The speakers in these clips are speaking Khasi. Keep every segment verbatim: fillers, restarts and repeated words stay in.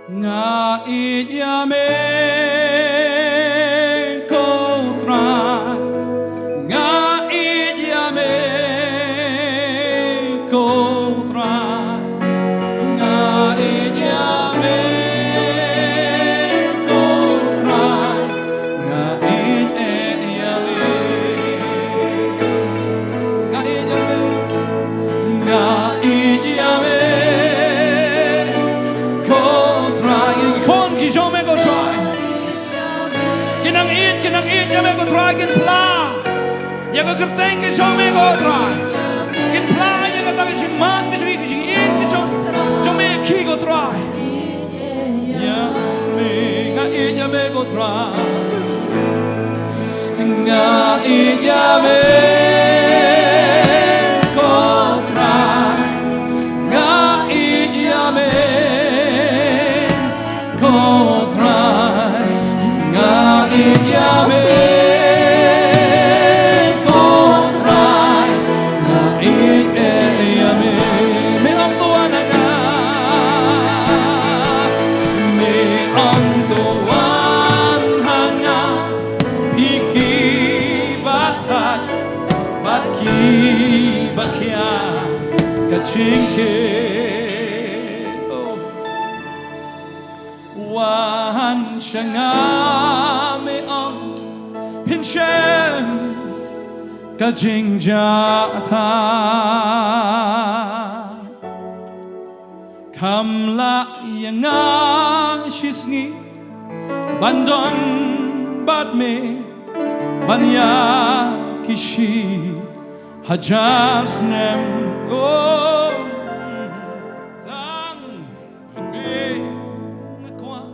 Nga ïeit ïa me ko Trai. Nga ïeit ïa me ko Trai. Nga ïeit ïa me ko Trai. Nga ïeit ïa me. Nga ïeit ïa me. Nga ïeit ïa me ko Trai. Ki khun ki jong me ko Trai, ki nang ïeit, ki nang ïeit ïa me ko Trai, kin phla ïa ka kyrteng ki jong me ko Trai. Kin phla ïa kata ka jingman ka jong ki, ka jingïeit ka jong, jong me ki ko Trai. Ïa me, nga ïeit ïa me ko Trai. Nga ïeit ïa me ko Trai. Nga ïeit ïa me ko Trai. Nga ïeit ïa me ko Trai. Nga ïeit ïa me. Me ong to wan ha nga. Me ong to wan ha nga. Phi ki ba thait bad ki ba khia ka jingkit. Oh. Wan sha nga, me ong, phin shem ka jingjahthait. Kham lah ïa nga shisngi ban don bad me, ban ïa ki shi hajar snem. Oh, tang me nga kwah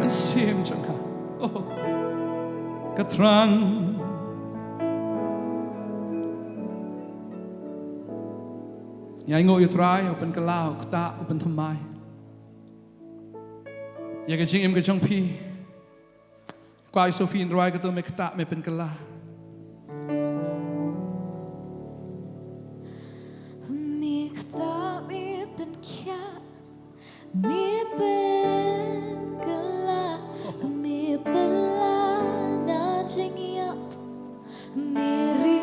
mynsiem jong nga, oh, ka thrang. Ïa ngi, U Trai, u pynkylla, u ktah, u pynthymmai ïa ka jingim ka jong phi. Kwah ïa Sophie in rwai kato, Me Ktah, Me Pynkhylla. Me ktah, me pynkhiah, me pynkylla, me pyllait na jingïap, me ri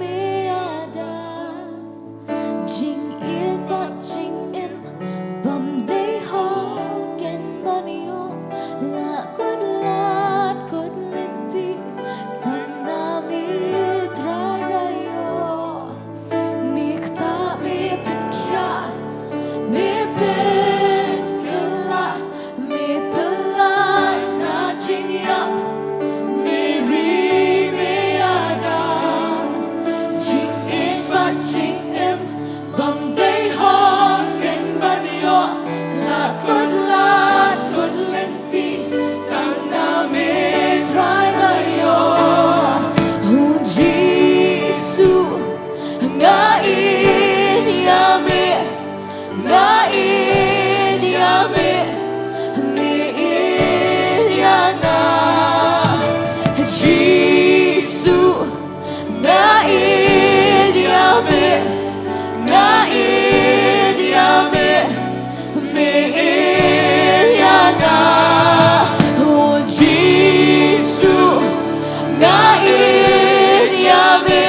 me ïada. Jingïeit bad jingim bym dei hok ban ïoh, la kut lad kut lynti, tang na me Trai nga ïoh. Me ktah, me pynkhiah, me pynkylla, me pyllait na jingïap, me ri me ïada. Jingïeit bad jingim bym dei hok ban ïoh, la kut lad kut lynti, tang na me Trai nga ïoh. U Jisu, nga ïeit ïa me. Nga ïeit ïa me, me ïeit ïa nga. Jisu, nga ïeit ïa me, nga ïeit ïa me, me ïeit ïa nga. O Jisu, nga ïeit ïa me,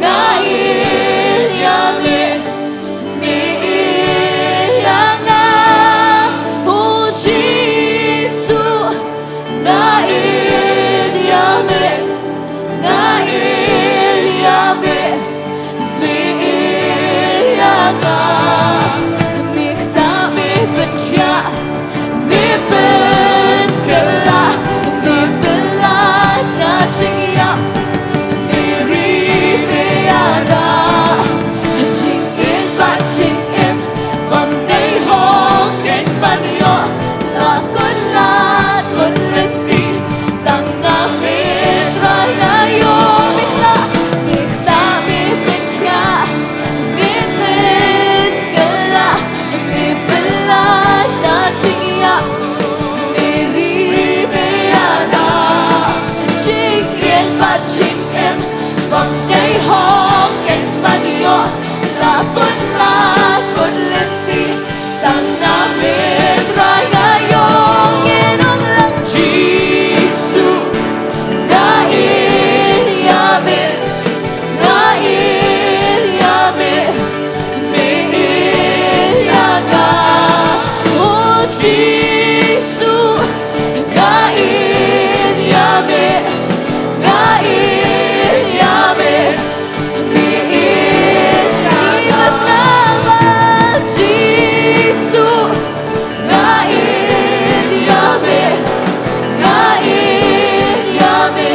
nga ïeit ïa me, me ïeit ïa nga. O Jisu, nga ïeit ïa me, nga ïeit ïa me, me ïeit ïa nga. Me ktah, me pynkhiah, me pynkylla, me pyllait na jingïap, me ri me ïada. Jingïeit bad jingim bym dei hok ban ïoh, la kut lad kut lynti, tang na me Trai nga ïoh. Me ktah, me ktah, me pynkhiah, me pynkylla, me pyllait na jingïap, me ri me ïada. Jingïeit bad jingim bym dei hok ban ïoh, la kut lad kut lynti, tang na me Jisu, nga ïeit ïa me, nga ïeit ïa me, me ïeit ïa nga. Jisu, nga ïeit ïa me, nga ïeit ïa me,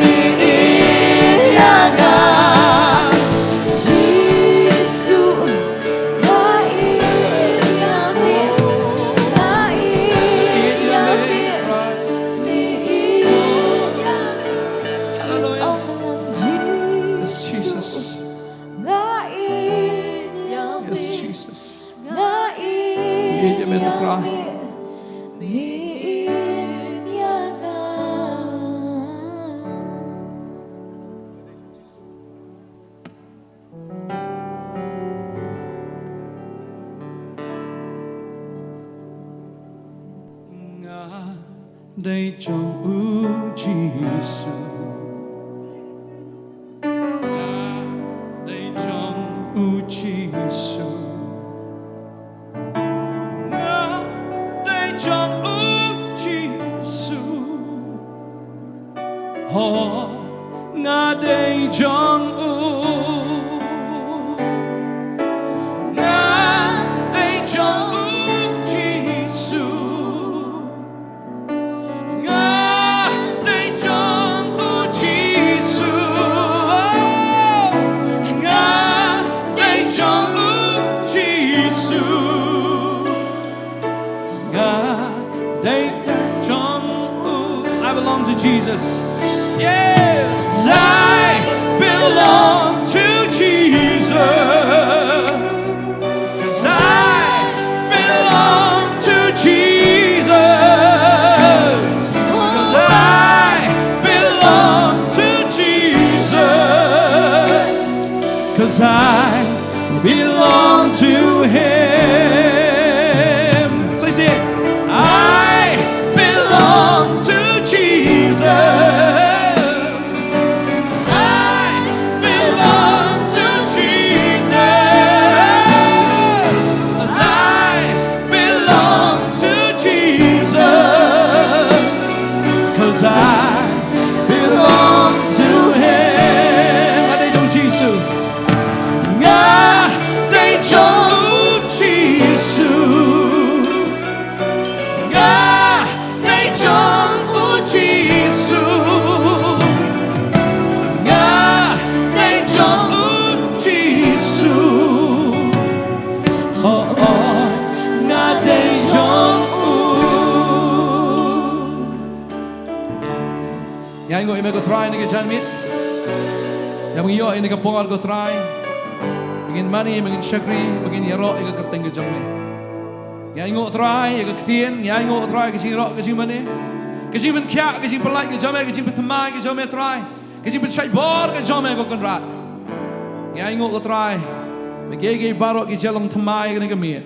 me ïeit ïa nga. Jisu, nga ïeit ïa me, nga ïeit ïa me, me ïeit ïa nga. Hallelujah. Yes, Jesus. Nga ïeit ïa me. Yes, Jesus. Nga ïeit ïa me, Trai. Me ïeit ïa nga. Nga dei jong u Jisu. Nga dei jong u Jisu. Nga dei jong u Jisu. Ho, nga dei jong u. Nga dei jong u Jisu. Nga dei jong u Jisu. Nga dei jong u Jisu. Nga dei jong u. I belong to Jesus. Yes, I belong to Jesus. 'Cause I belong to Jesus. 'Cause I belong to Jesus. 'Cause I belong to him. So you say it. I belong to Jesus. I belong to Jesus. 'Cause I belong to Jesus. 'Cause I belong to him. Nga dei jong u Jisu. Nga dei jong u Jisu. Nga dei jong u Jisu. Nga dei jong u Jisu. Oh, oh, nga dei jong u. Ngi ainguh ïa me ko Trai ha kane ka janmiet. Ïa ba ngi ïoh ïa kane ka por ko Trai, ba ngin mane, ba ngin shakri, ba ngin ïaroh ïa ka kyrteng ka jong me. Ngi ainguh Trai ïa ka ktien, ngi ainguh Trai ka jingïaroh, ka jingmane, ka jingpynkhiah, ka jingpyllait ka jong me, ka jingpynthymmai ka jong me Trai, ka jingpynshait bor ka jong me ko Kynrad. Ngi ainguh ko Trai ba kiei kiei baroh ki jia long thymmai ha kane ka miet.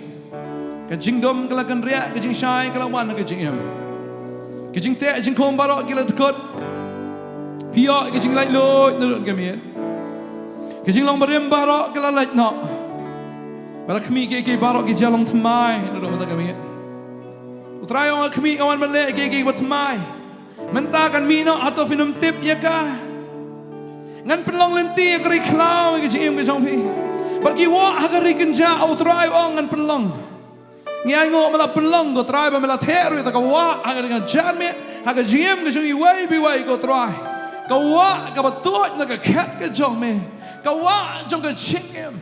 Ka jingdum ka la kynriah, ka jingshai ka la wan ha ka jingim. Ka jingteh jingkhum baroh ki la dkut. Phi ïoh ka jinglaitluid naduh ka miet. Ka jinglong barim baroh ka la lait noh. Ba la khmih kiei kiei baroh ki jia long thymmai naduh mynta ka miet. U Trai ong, ka khmih ka wan ban leh kiei kiei ba thymmai. Mynta kan mih noh hato phin ym tip ïa ka. Ngan pynlong lynti ïa ka ri khlaw ïa ka jingim ka jong phi. Bad ki wah ha ka ri kynjah, U Trai u ong, ngan pynlong. Ngi ainguh me la pynlong ko Trai, ba me la theh ruh ïa ka wah ha ka ri ka janmiet, ha ka jingim ka jong iwei pa iwei ko Trai. Ka wah kaba tuid na ka khet ka jong me. Ka wah jong ka jingim.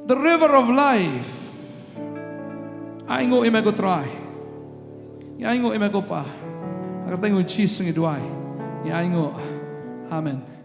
The river of life. Ainguh ïa me ko Trai. Ngi ainguh ïa me ko Pa. Ha ka kyrteng U Jisu ngi duwai. Ngi ainguh. Amen.